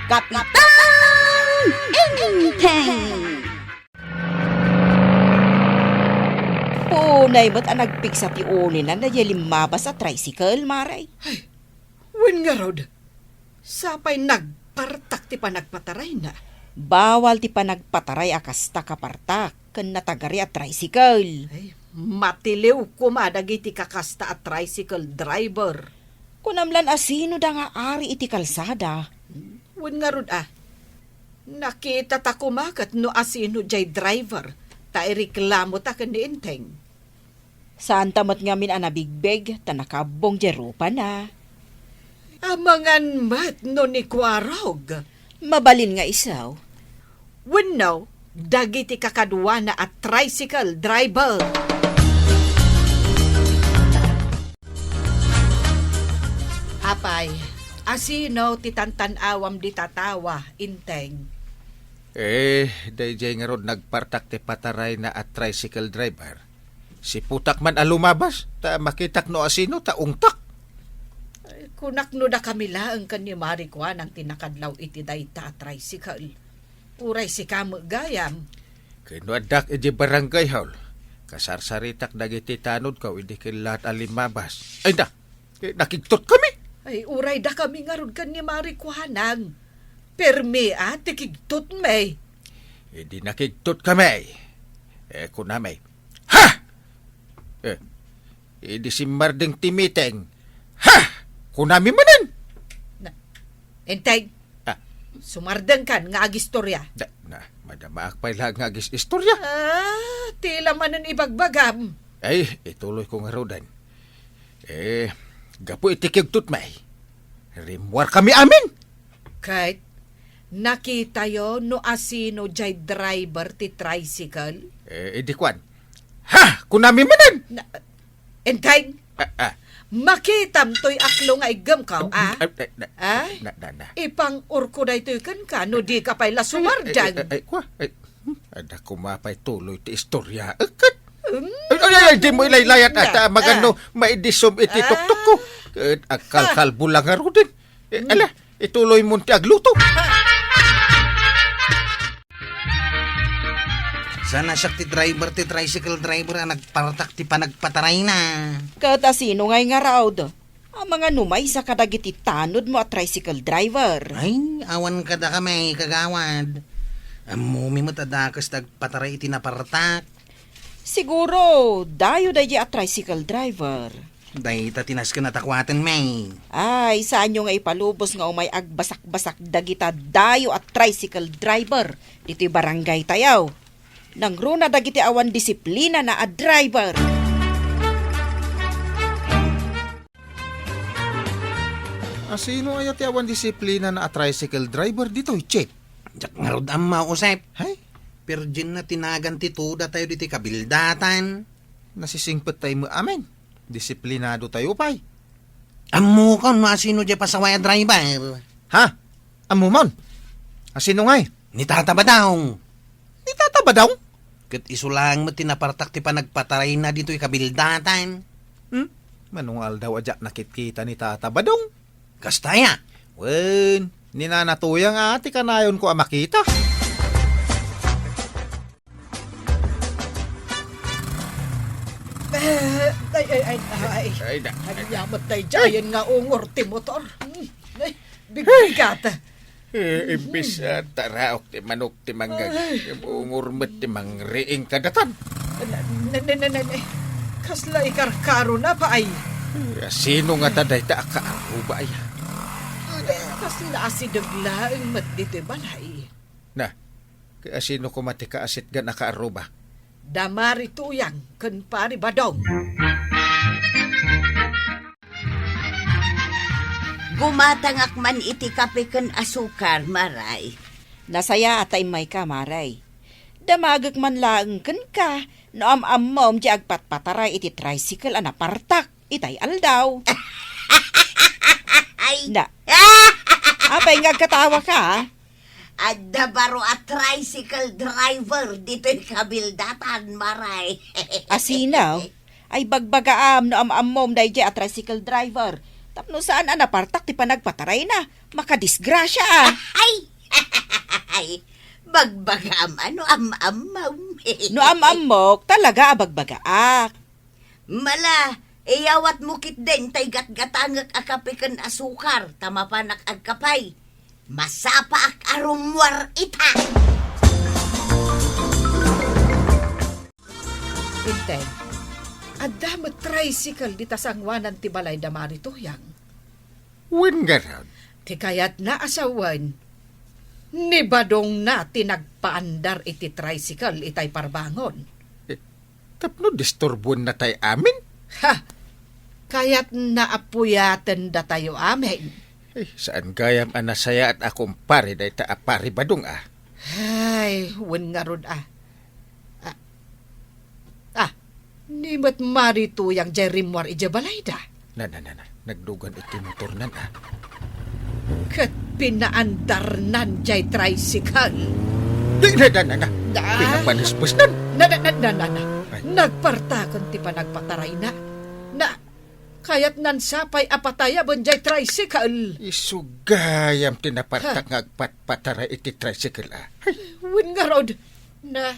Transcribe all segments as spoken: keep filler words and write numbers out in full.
Kapitan Enteng! Unay met a nagpigsa ti unina daydiay limmabas a tricycle, Mare. Ay, wen ngarud, sapay nagpartak ti panagpatarayna. Bawal ti panagpataray a kasta, kapartak, ken natagari a tricycle. Ay, matiliw koma dagiti kakasta a tricycle driver. Kunam lan a sinoda nga ari iti kalsada. Wen ngarud a, nakitata koma ket no asino diay driver, ta ireklamota ken ni Enteng. Saanta met ngamin a nabigbeg ta nakaabbong diay rupana. Amangan met no ni Kuarog. Mabalin nga isu. Wenno, dagiti kakaduana a tricycle driver. Apay, asino ti tantan-awam dita tattawa, Enteng? Eh, daydiay ngarud nagpartak ti patarayna a tricycle driver. Siputak man a lumabas, ta makitak no asino, ta ungtak. Ay, kunak no dakami laeng ken ni Mari Kuanang ti nakadlaw iti dayta a tricycle. Uray sika met gayam. Ken no addak idiay barangay hall, kasarsaritak dagiti tanodko idi kellaat a limmabas. Ay, da! Eh, nakigtot kami. Ay, uray dakami ngarud ken ni Mari Kuanang. Permi a ti kigtotmi. Idi nakigtot kami, eh, kunami, "Ha!" Eh, idi simmardeng ti meeting, "Ha!" kunami manen. Na, Enteng, ah, sumardengkan nga agistorya. Da, na, madamaak pay laeng nga agis-istorya. Ah, tila manen ibagbagam. Ay, ituloyko ngaruden. Eh, gapu iti kigtotmi, rimmuarkami amin. Ket, nakitayo no asino diay driver ti tricycle? Eh, idi kuan, "Ha!" kunami manen. Na, Enteng? Ah, ah. Makitam toy aklo nga iggemko, ah? Ah, ah, na, ah? Na, na, na. Ipang-orko daytoy kenka no dika pay la sumardeng. Ay, ay, ay, ay, kua, ay, hmm, adda koma pay tuloy ti istorya. Eket. Hmm? Ay, ay, ay, ay, dimo ilaylayat, ah, ta maganno, ah, maidisom iti, ah, tuktokko. Ket agkalkalbo la ngaruden. Eh, hmm, ala, ituloymon ti agluto. Saan a siak ti driver ti tricycle driver a nagpartak ti panagpatarayna? Ket asino ngay ngarud? Amangan no maysa kadagiti tanodmo a tricycle driver. Ay, awan kadakami, kagawad. Ammomi met a dakes ti agpataray iti napartak. Siguro, dayo daydiay a tricycle driver. Dayta ti nasken a takuatenmi. Ay, saanyo nga ipalubos nga umay agbasakbasak dagita dayo a tricycle driver ditoy barangaytayo. Nangruna dagiti awan disiplinana a driver. Asino aya ti awan disiplinana a tricycle driver ditoy, Chief? Diak ngarud ammo, Josep. Hay? Virgin na ti nagan ti tudatayo ditoy kabildatan. Nasisingpettayo met amin. Disiplinadotayo pay. Ammokon no asino diay pasaway a driver. Ha? Ammomon? Asino ngay? Ni Tata Badong. Ni Tata Badong? Ket isu laeng met ti napartak ti panagpatarayna ditoy kabildatan. Hmm? Mano nga aldaw a diak nakitkita ni Tata Badong? Kasta aya? Wen, ni Nana Tuyang a ti kanayonko a makita. Eh, ay, ay, ay, ay. Ay, na. Ania met daydiayen nga ungor ti motor. Hmm, ay, bigbigat. Eh, imbes, ah, taraok ti manok ti mangngag, ay, ungor met ti mangriing kadatan. Na, na, na, na, na, na. Kasla ikarkarona pay. Eh, asino ngata dayta a kaarruba aya? Ay, kasla asideg laeng met ditoy balay. Na, ket asino koma ti kaasitgan a kaarruba? Da Mari Tuyang ken Pari Badong. Gumatangak man iti kape ken asukar, Maray. Nasayaat ta immayka, Maray. Damagek man laeng kenka no am-ammom diay agpatpataray iti tricycle a napartak itay aldaw. Ay. Na. Apay nga agkatawaka? Adda baro a tricycle driver ditoy kabildatan, Maray. Asino? Ay, bagbagaam no am-ammom daydiay a tricycle driver. Tapno saan a napartak ti panagpatarayna, makadisgrasia a. Ay! Ay! Bagbagam a no am-ammom. No am-ammok, talaga a bagbagaak. Mala, iyawatmo ketdin tay gatgatangek a kape ken asukar, ta mapanak agkapay. Masapaak a rummuar ita. Integ, adda met tricycle dita sangoanan ti balay da Mari Tuyang. Wen ngarud. Ti kayatna a sawen, ni Badongna ti nagpaandar iti tricycle itay parbangon. Eh, tapno disturbuenna tay amin? Ha! Kayatna a puyaten datayo amin. Eh, saan gayam a nasayaat a kumpare dayta a Pari Badong a. Ay, wen ngarud a. Ah, ah, ni met Mari Tuyang jay rimmuar idiay balayda. Na, na, na, na. Naglugan iti motornan a. Ket pinaandarnan jay tricycle. Di, na, na, na, na. Ah. Pinapanesbesnan. Na, na, na, na, na, na. Ay. Nagpartaken ti panagpatarayna. Na, kayatnan sapay a patayaben jay tricycle. Isu gayam ti napartak Ha. nga agpatpataray iti tricycle a. Ay. Wen ngarud, na,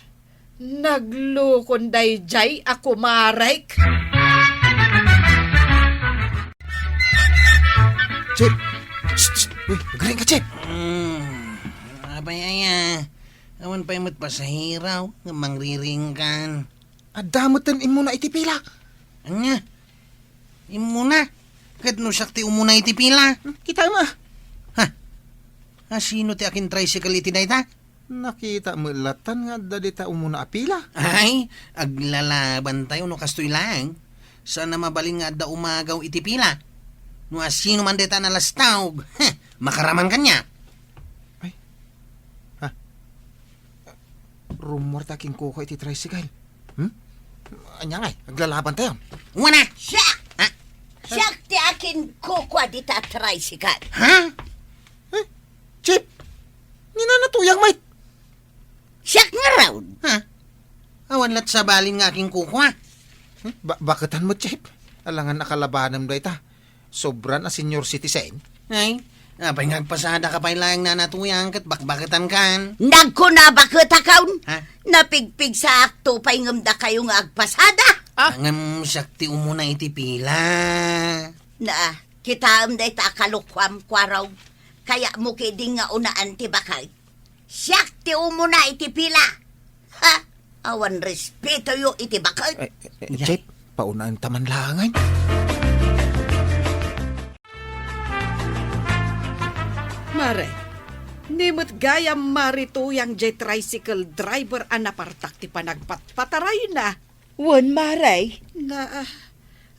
naglukon dayjay a kumarek. Chip! Shh, shh! Uy, agaring ka, Chip! Hmm, apay aya? Awan pay met pasahero nga mangriringkan. Adda metten immuna iti pila. Ania? Immuna? Ket no siak ti umuna iti pila? Hmm, kitaem a. Ha? Asino ti akin-tricycle iti dayta? Nakita met lattan nga adda dita umuna a pila. Ay, aglalabantayo no kastoy laeng. Saan a mabalin nga adda umagaw iti pila. No asino man dayta a nalastawg, heh, makaraman kaniak. Ay. Ha? Rummuar ta kinkukua iti tricycle. Hmm? Ania ngay, aglalabantayon? Wana! Siak! Ha? Siak ti akinkukua dita a tricycle. Ha? Eh, Chip, ni Nana Tuyang met. Siak ngarud. Ha? Awan lat sabalin nga akinkukua. Hmm? Ba-, baketan met, Chip. Alangan a kalabanem dayta. Sobran a senior citizen. Ay, apay nga agpasadaka pay laeng, Nana Tuyang, ket bakbaketankan? Nagkuna baketakon. Ha? Napigpigsaakto pay ngem dakayo nga agpasada. Ah? Ngem siak ti umuna iti pila. Na, kitaem dayta a kalokuam, Kuarog. Kayatmo ketdi nga unaan ti baket. Siak ti umuna iti pila. Ha? Awan respetoyo iti baket. Eh, eh, eh, Jay. Chip, paunaen ta man laengen. Mare, ni met gayam Mari Tuyang jay tricycle driver a napartak ti panagpatpatarayna. Wen, Mare. Na, ah,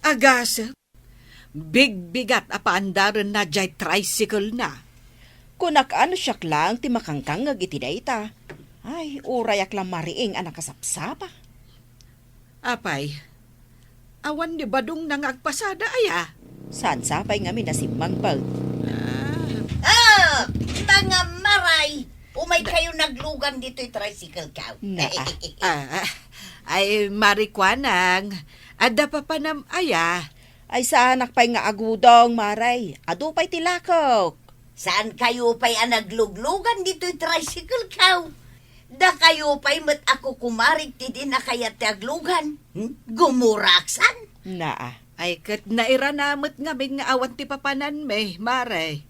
agasem. Bigbigat a paandarenna jay tricycle-na. Kunak a no siak laeng ti makangkangngeg iti dayta. Ay, urayak la mariing a nakasapsapa. Apay, awan ni Badongna nga agpasada aya? Saan sapay ngamin a simmangpet. Ah. Ah! Tanga maray! Umaykayo naglugan ditoy tricycle-ko. Na, ah. Ah, ah. Ay, Mari Kuanang, adda papanam aya? Ay, saanak pay nga agudong, Mare. Adu pay ti lakok. Saankayo pay a nagluglugan ditoy tricycle-ko? Dakayo pay met a kukumarig ti di nakayat ti aglugan. Hmm? Gumuraksan? Naa. Ay, ket nairana met ngamin nga awan ti papananmi, Mare.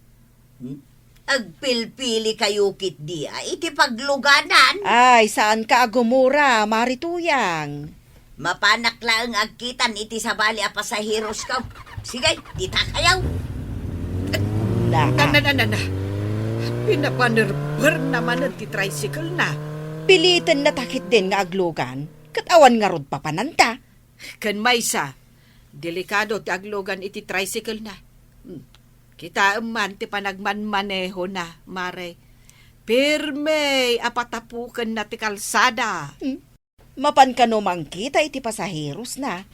Hmm? Agpilpilikayo ketdi a iti pagluganan. Ay, saanka a gumura, Mari Tuyang. Mapanak laeng agkitan iti sabali a pasaherosko. Sige, ditakayo. Na. Na, na, na, na, na. Pinapanerberna manen ti tricycle-na. Pilitenna ta ketdin nga aglugan, ket awan ngarud papananta. Ken maysa, delikado ti aglugan iti tricycle-na. Hmm. Kitaem man ti panagmanmanehona, Mare. Pirme a patapukenna ti kalsada. Hmm. Mapan kano mangkita iti pasaherosna.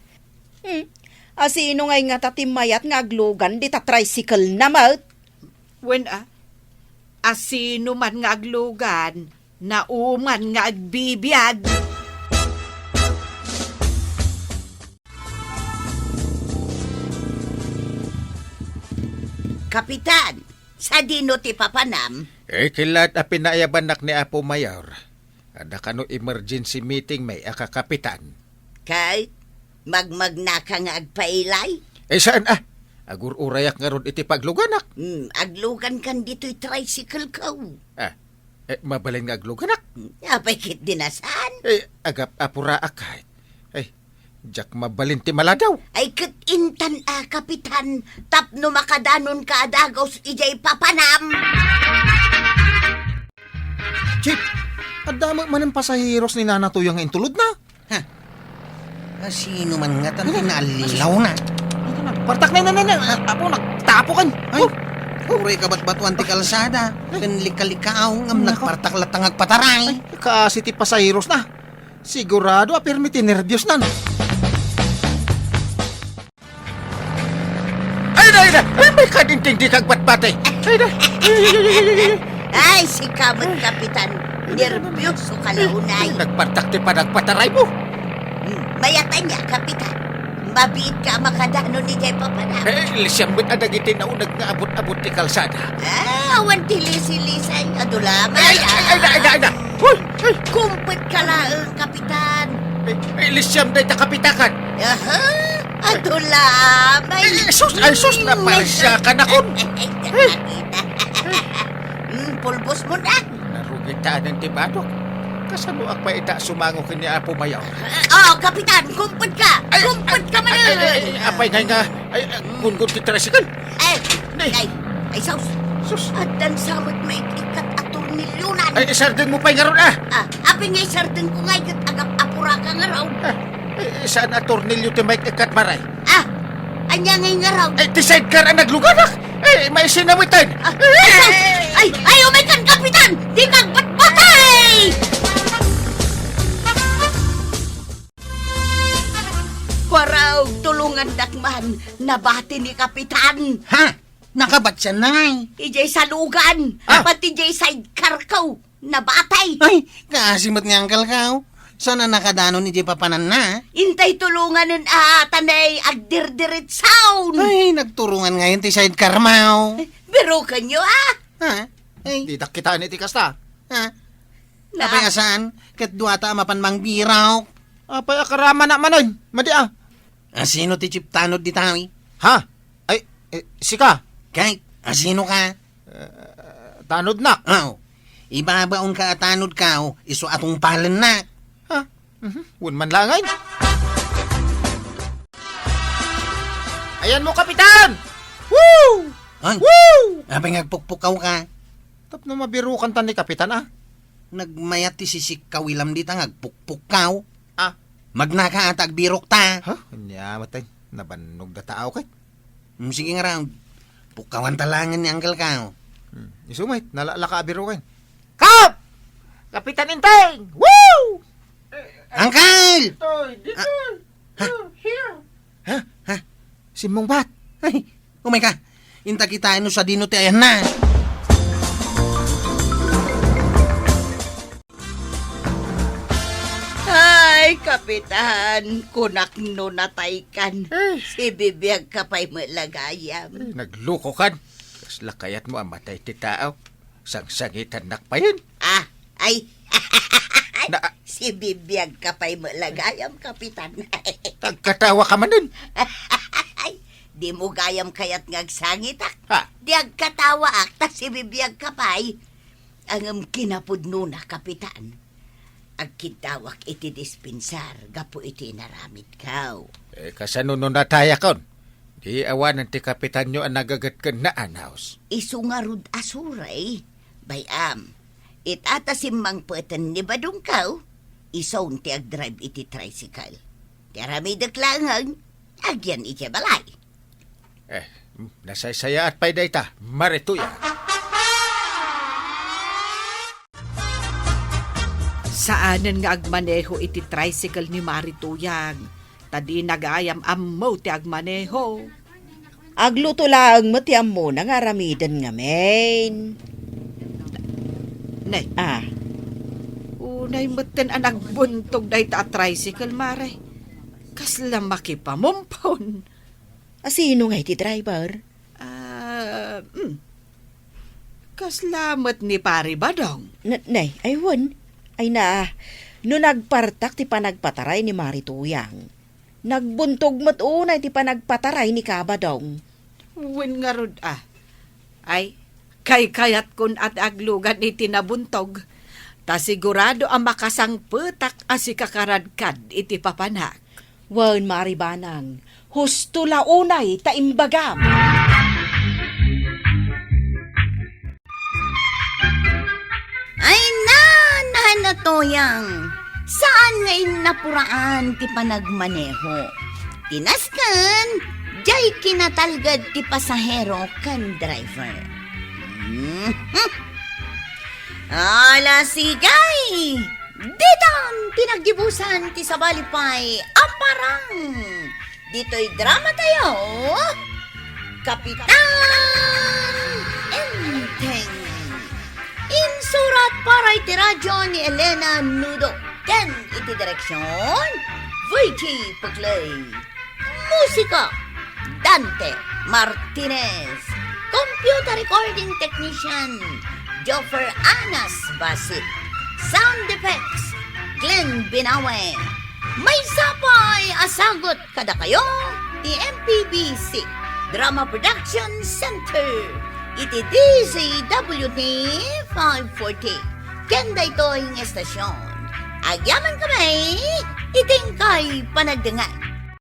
Hmm. Asino ngay ngata ti mayat nga aglugan dita tricycle-na met? Wen a, asino man nga aglugan, nauman nga agbibiag. Kapitan, sadino ti papanam? Eh, kilat a pinaayabannak ni Apo Mayor. Adda kano emergency meeting met a kakapitan. Kay, magmagnaka nga agpailay? Eh, saan, ah? Agur-urayak ngarud iti pagluganak. Hmm, aglugankan ditoy tricycle ko. Ah, eh, mabalin nga agluganak? Hmm, apay ket di na saan? Eh, agap-apuraak kay. Eh, diak mabalin ti maladaw. Ay, ket intan a, Kapitan, tapno makadanonka a dagus idiay papanam. Chief, adda met manen pasaheros ni Nana Tuya nga intulodna? Ha? Asino man ngata ti naallawna? Ito na, partak na, na, na, na. Apo, nagtapo kan. Ay, oh, uray kabatbatuan ti kalsada. Ay. Ken lika-likaaw ngem nagpartak latta nga agpataray. Ay, kaasi ti pasaherosna. Sigurado a pirmi ti nerbiosnan. Ay, ay, ay, ay, may kadinting di kagbatbati. Ay, ay, ay, ay, ay, ay, ay. Ay, sika met, Kapitan. Nerbios ka la unay. Nagpartak ti panagpataraymo. Hmm, mayat ania, Kapitan. Mabiit ka a makadanon idiay papanam. Eh, lisiam met a dagiti nauneg nga abut-abut ti kalsada. Ah, awan ti lisi-lisay. Adu la met. Ay, ay, ay, ay, ay, ay. Hoy, hoy. Kumpet ka laeng, Kapitan. Eh, eh, lisiam dayta kapitakan. Aha, adu la met. Eh, sus, ay, sus, naparsiakan ako. Ay, ay, ay. Hmm, pulbos mo na. Narugitanan ti badok. Kasano ak pay ita sumango ken ni Apo Mayor? Ah, oh, Kapitan, kumpet ka! Ay, kumpet ka ay, man! Ay, ay, ay, apay ngay nga, ay, ay, gunggon ti tricycle. Ay, nay. Ay, ay, sus. Sus. Addan sa met maik-ikkat a tornilyonan. Ay, isardeng mo pay ngarud, ah. Ah, apay nga isardeng ko ngay ket agap-apura ka ngarud. Ah, eh, saan a tornilyo ti maik-ikkat, Maray? Ah, ania ngay ngarud? Eh, ti sidecar a nagluganak. Eh, maisinawitan. Ah, ay, ay, ay, umaykan, Kapitan! Di kagbatbatay! Kuarog, tulungandak man. Nabati ni Kapitan. Ha? Nakabatian na ngay? Idiay salugan. Ah. Pati idiay sidecar ko. Nabati. Ay, kaasi met ni Uncle ko. Saan a nakadanon idiay papananna? Intay tulunganen a, ta nay agdirdiritsaon. Ay, nagturungan ngay ti sidecar mo. Birukenyo, ah. Ha? Ay. Ditak kitaen iti kasta. Ha? Na- Apay a saan? Ket duata a mapan mangbirok. Apay a karama na manen. Madi, ah. Asino ti chief tanod dita? Ha? Ay, eh, sika? Kay, asino ka? Eh, tanodnak. Oo. Ibabaonka a tanodko, isu a tungpalennak. Ha? Mhm. Wen man laeng. Ayanmo, Kapitan! Woo! Ay, woo! Apay nga agpukpukawka? Tapno mabirukantan ni Kapitan, ah. Nagmayat ti sisikkawilam dita nga agpukpukkaw. Ah. Magnaka ta agbirokta. Ha? Ania met ay, nabannog data aw ket. Hmm, sige ngarud. Pukkawanta laengen ni Uncle ko. Hmm, isu met, nalaka a biroken. Kap! Kapitan Enteng! Woo! Uncle! Ditoy, ditoy. Ah. Ha? Here. Ha? Ha? Simmungbat. Ay, umayka. Inta kitaen no sadino ti ayanna. Ay, Kapitan, kunak no nataykan. Eh. Sibibiagka pay met la gayam. Eh, naglukokan. Kasla kayatmo a matay ti tao. Sangsangitannak payen. Ah, ay. Na- Sibibiagka pay met la gayam, Kapitan. Agkatawaka manen. Ay, dimo gayam kayat nga agsangitak. Ha? Di agkatawaak ta sibibiagka pay. Ngem kinapudnona, Kapitan, agkiddawak iti dispensar gapu iti inaramidko. Eh, kasano no natayakon? Di awanen ti kapitanyo a nagaget ken naanaws. Isu ngarud a suray, bay-am. Ita ta simmangpeten ni badongko, isun ti agdrive iti tricycle. Ti aramidek laengen, agyan iti balay. Eh, nasaysayaat pay dayta, Mari Tuyang. Saanen nga agmaneho iti tricycle ni Mari Tuyang, ta dina gayam ammo ti agmaneho. Agluto laeng met ti ammona nga aramiden ngamin. Nay. Ah. Unay metten a nagbuntog dayta a tricycle, Mare. Kasla makipamumpon. Asino nga iti driver? Ah, Hmm. Kasla met ni Pari Badong? N-, nay, ay wen. Ay na, no nagpartak ti panagpataray ni Mari Tuyang, nagbuntog met unay ti panagpataray ni Kabadong. Wen ngarud a. Ay, kaykayatkon a ti aglugan iti nabuntog, ta sigurado a makasangpetak a sikakaradkad iti papanak. Wen, Mari Banang, husto la unay ta imbagam. Ay, na, na, na, Tuyang. Saan nga innapuraan ti panagmaneho? Ti nasken, diay kinatalged ti pasahero ken driver. Mhm. Ala, sige! Ditan ti naggibusan ti sabali pay a parang. Ditoy drama tayo, Kapitan Enteng. Insurat para iti radyo ni Elena Nudo. Ken iti direksyon, Virgie Puclay. Musika, Dante Martinez. Computer recording technician, Joffer Anas Basit. Sound effects, Glenn Binawe. Maysa pay a sagut kadakayo ti M P B C Drama Production Center iti D Z W T five forty. Ken daytoy nga estasyon, agyaman kami iti inkay panagdengngeg.